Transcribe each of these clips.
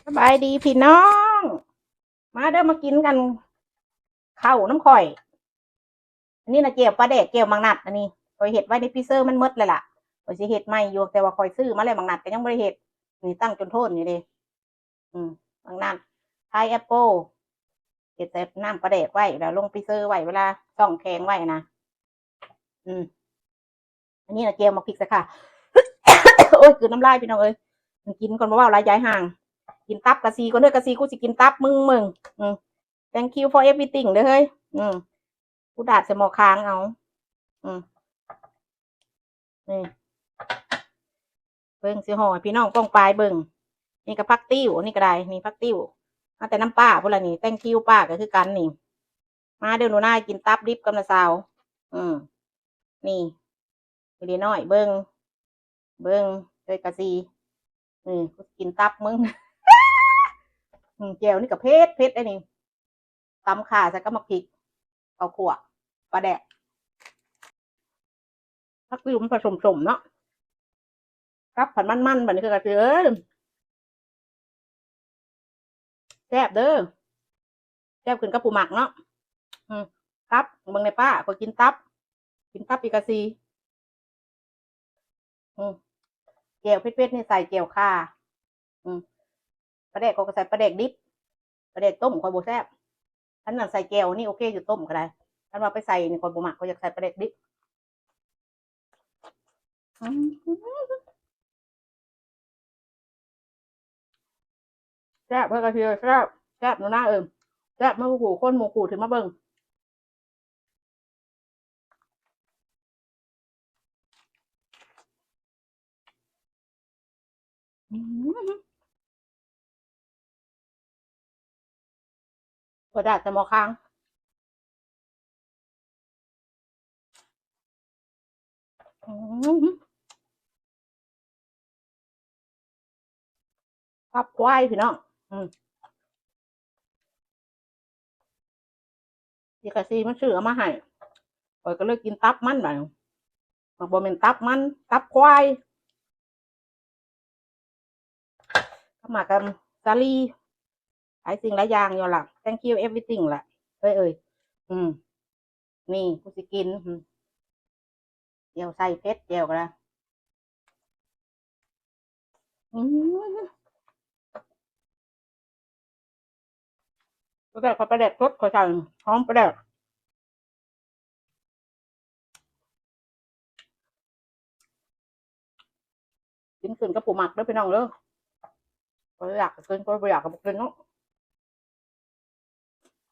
ສະບາຍດີພີ່ນ້ອງ ມາເດີ ມາກິນກັນເຂົ້ານຳຂ້ອຍ. ອັນນີ້ນະ ແຈ່ວປາແດກ ແຈ່ວໝາກນັດ ອັນນີ້ຂ້ອຍເຮັດໄວ້ໃນຟຣີເຊີມັນໝົດແລ້ວລະ ຂ້ອຍຊິເຮັດໃໝ່ຢູ່ ແຕ່ວ່າຂ້ອຍຊື້ມາແລ້ວ ໝາກນັດກໍຍັງບໍ່ໄດ້ເຮັດ ນີ້ຕັ້ງຈົນໂທນຢູ່ເດ້. ອືມ ໝາກນັດ ພາຍແອັບເປິ້ນ ເຮັດໃສ່ນ້ຳປາແດກໄວ້ ແລ້ວລົງຟຣີເຊີໄວ້ ເວລາຊ່ອງແຂງໄວ້ນະ. ອືມ ອັນນີ້ນະ ແຈ່ວໝາກພິກໃສ່ຂ່າ. ໂອ້ຍ ກືນນ້ຳລາຍພີ່ນ້ອງເອີຍ ກິນກ່ອນ ບໍ່ເວົ້າຫຼາຍຢາຍຫ່າງ. ກິນຕັບກະຊີກ່ອນເດີ ກະຊີ ກູຊິກິນຕັບມຶງເບິ່ງ. ອືມ thank you for everything ເດີເຮີ້ຍ. ອືມ ກູດາດໃສ່ໝໍ້ຄາງເອົາ. ອືມ ນີ້ ເບິ່ງ ຊິຫໍ່ໃຫ້ພີ່ນ້ອງປ້ອງປາຍເບິ່ງ. ນີ້ກໍຜັກຕິ້ວ ອັນນີ້ກໍໄດ້ ນີ້ຜັກຕິ້ວ ມາແຕ່ນຳປ້າພຸ້ນລະນີ້. thank you ປ້າກໍຄືກັນນີ້. ມາເດີໜູນາ ກິນຕັບດິບກັບນ້າສາວ. ອືມ ນີ້ ເດນ້ອຍ ເບິ່ງ ເບິ່ງ ເອີຍກະຊີ ນີ້ ກູກິນຕັບມຶງ. ອືມ ແຈ່ວນີ້ກໍເຜັດ ເຜັດໄດ໋ນີ້. ຕຳຂ່າໃສ່ກັບໝາກພິກ ເຂົ້າຂົ້ວ ປາແດກ ຜັກຕິ້ວມັນປະສົມໆເນາະ. ກັບພັນມັນໆ ບັດນີ້ຄືກະຊິເອີຍ ແຊບເດີ ແຊບຂຶ້ນກັບຜູ້ມັກເນາະ. ອືມ ຕັບ ເບິ່ງແດ່ປ້າ ຂ້ອຍກິນຕັບ ກິນຕັບອີກກະຊີ. ອືມ ແຈ່ວເຜັດໆນີ້ໃສ່ແຈ່ວຂ່າ. ອືມ ປາແດກຂ້ອຍກໍໃສ່ປາແດກດິບ ປາແດກຕົ້ມຂ້ອຍບໍ່ແຊບ. ຄັນວ່າໃສ່ແຈ່ວນີ້ໂອເຄຢູ່ ຕົ້ມກໍໄດ້. ຄັນວ່າໄປໃສ່ນີ້ຂ້ອຍບໍ່ມັກ ຂ້ອຍຢາກໃສ່ປາແດກດິບ. ອືມ ແຊບເດີ້ ກະເທຍ ແຊບ ແຊບໜູນາເອີຍ ແຊບໝົດຄູ່ຄົນໝູ່ຄູ່ທີ່ມາເບິ່ງ. ອືມ ບໍ່ໄດ້ແຕ່ໝໍ້ຄາງ. ອືມ ຕັບຄວາຍພີ່ນ້ອງ. ອືມ ອີກກະຊີມັນຊື້ເອົາມາໃຫ້ ຂ້ອຍກໍເລີຍກິນຕັບມັນບາດນີ້. ມັນບໍ່ແມ່ນຕັບມັນ ຕັບຄວາຍ. ກໍມາກັນ ສາລີ ຫຼາຍສິ່ງຫຼາຍຢ່າງຢູ່ລະ. thank you everything ລະເອີຍ ເອີຍ. ອືມ ນີ້ ກູຊິກິນ. ອືມ ແຈ່ວໃສ່ເຜັດ ແຈ່ວກໍໄດ້. ອືມ ປາແດກ ຂ້ອຍປາແດກສົດ ຂ້ອຍໃສ່ຫອມປາແດກ. ກິນຂຶ້ນກັບຜູ້ມັກເດີພີ່ນ້ອງເດີ. ບໍ່ຢາກກໍກິນ ບໍ່ຢາກກໍບໍ່ກິນເນາະ.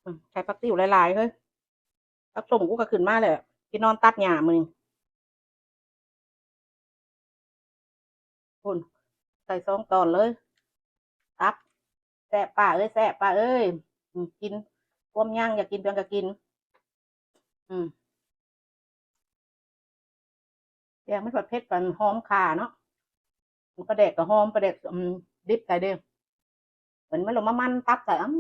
ອືມ ໃສ່ຜັກຕິ້ວຫຼາຍໆເຮີ້ຍ. ຜັກຕົ້ມກູກໍຂຶ້ນມາແລ້ວ ຊິນອນຕັດຫຍ້າມື້ນີ້. ພຸ້ນ ໃສ່ສອງຕອນເລີຍ ຕັບ. ແຊບປ້າເອີຍ ແຊບປ້າເອີຍ. ອືມ ກິນຄວາມຍັງ ຢາກກິນພຽງກໍກິນ. ອືມ ແກງມັນເຜັດໆ ມັນຫອມຂ່າເນາະ. ປາແດກກໍຫອມ ປາແດກ ອືມ ດິບໃສ່ເດ້. ເພິ່ນມາລົງມາໝັ່ນຕັບໃສ່ ອືມ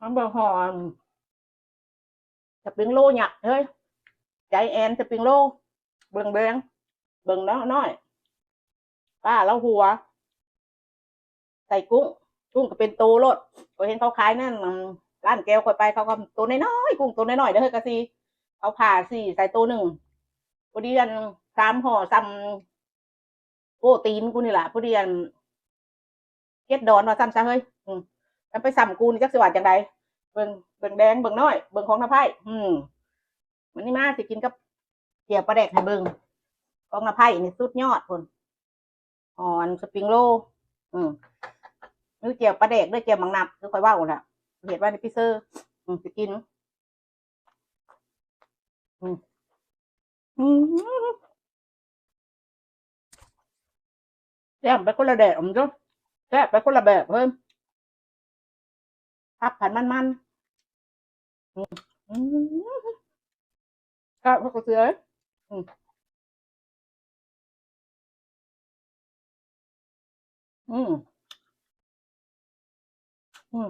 ມັນບໍ່ຫອມ ສະປຣິງໂລຍັກເຮີ້ຍ ໄຈແອນສະປຣິງໂລ. ເບິ່ງແບງ ເບິ່ງນ້ອຍໆ ປ້າລາວຫົວ ໃສ່ກຸ້ງ ກຸ້ງກໍເປັນໂຕໂລດ. ຂ້ອຍເຫັນເຂົາຂາຍນັ້ນ ອືມ ຮ້ານແກ້ວຂ້ອຍໄປ ເຂົາກໍໂຕນ້ອຍໆ ກຸ້ງໂຕນ້ອຍໆເດີ ເຮີ້ຍ ກະຊິເອົາຜ່າຊີ້ໃສ່ໂຕໜຶ່ງ ພໍດີອັນ ສາມຫໍ່ ສ່ຳ ໂອ້ ຕີນກູນີ້ລະ ຜູ້ດຽວເຈັດດອນວ່າຊັ້ນຊະເຮີ້ຍ. ອືມ ຄັນໄປສ່ຳກູນີ້ຈັກຊິວ່າຈັ່ງໃດ. ເບິ່ງ ເບິ່ງແດງ ເບິ່ງນ້ອຍ ເບິ່ງຂອງນາໄພ້. ອືມ ມື້ນີ້ມາຊິກິນກັບແຈ່ວປາແດກໃຫ້ເບິ່ງ. ຂອງນາໄພ້ນີ້ສຸດຍອດພຸ້ນ ຫອມສະປຣິງໂລ. ອືມ ມີແຈ່ວປາແດກດ້ວຍ ແຈ່ວໝາກນັດ ຄືຂ້ອຍເວົ້ານະ ເຮັດໄວ້ໃນຟຣີເຊີ. ອືມ ຊິກິນ. ອືມ ອືມ ແຊບໄປຄົນລະແບບເດີ ແຊບໄປຄົນລະແບບເຮີ້ຍ. ຜັກພັນມັນໆ ອືມ ອືມ ແຊບ ເຮົາກໍເຊື່ອ ອືມ. ອືມ ອືມ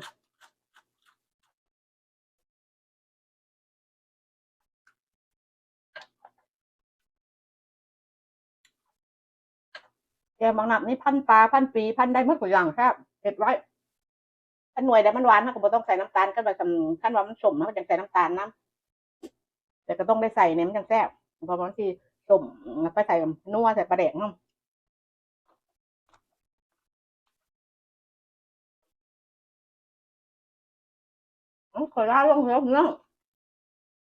ແຈ່ວໝາກນັດນີ້ພັນປາ ພັນປີ ພັນໄດ້ໝົດທຸກຢ່າງ ແຊບ ເກັບໄວ້. ຄັນໜ່ວຍໃດມັນຫວານ ເຮົາກໍບໍ່ຕ້ອງໃສ່ນ້ຳຕານ ຄັນວ່າ ຄັນວ່າມັນສົ້ມ ເຮົາກໍຈັ່ງໃສ່ນ້ຳຕານນຳ ແຕ່ກໍຕ້ອງໄດ້ໃສ່ແດ່ ມັນຈັ່ງແຊບ ເພາະວ່າມັນຊິສົ້ມ ແລ້ວໄປໃສ່ນົວ ໃສ່ປາແດກນຳ. ອືມ ຂໍລາລົງເດີພີ່ນ້ອງ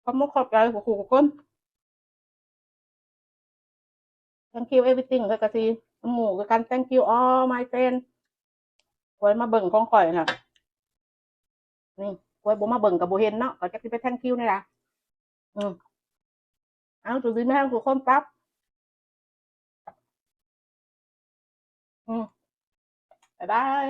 ຂອບອົກຂອບໃຈທຸກໆຄົນ. Thank you everything ຂ້ອຍກໍຊິ ໝູ່ຄືກັນ Thank you all my friend ຂ້ອຍມາເບິ່ງຂອງຂ້ອຍນະ ນີ້ ຂ້ອຍບໍ່ມາເບິ່ງກໍບໍ່ເຫັນເນາະ ກໍຈັກຊິໄປ Thank you ແນວໃດ. ອືມ ເອົາ ຢູ່ດີມີແຮງທຸກຄົນ ປັບ ອືມ ບາຍບາຍ.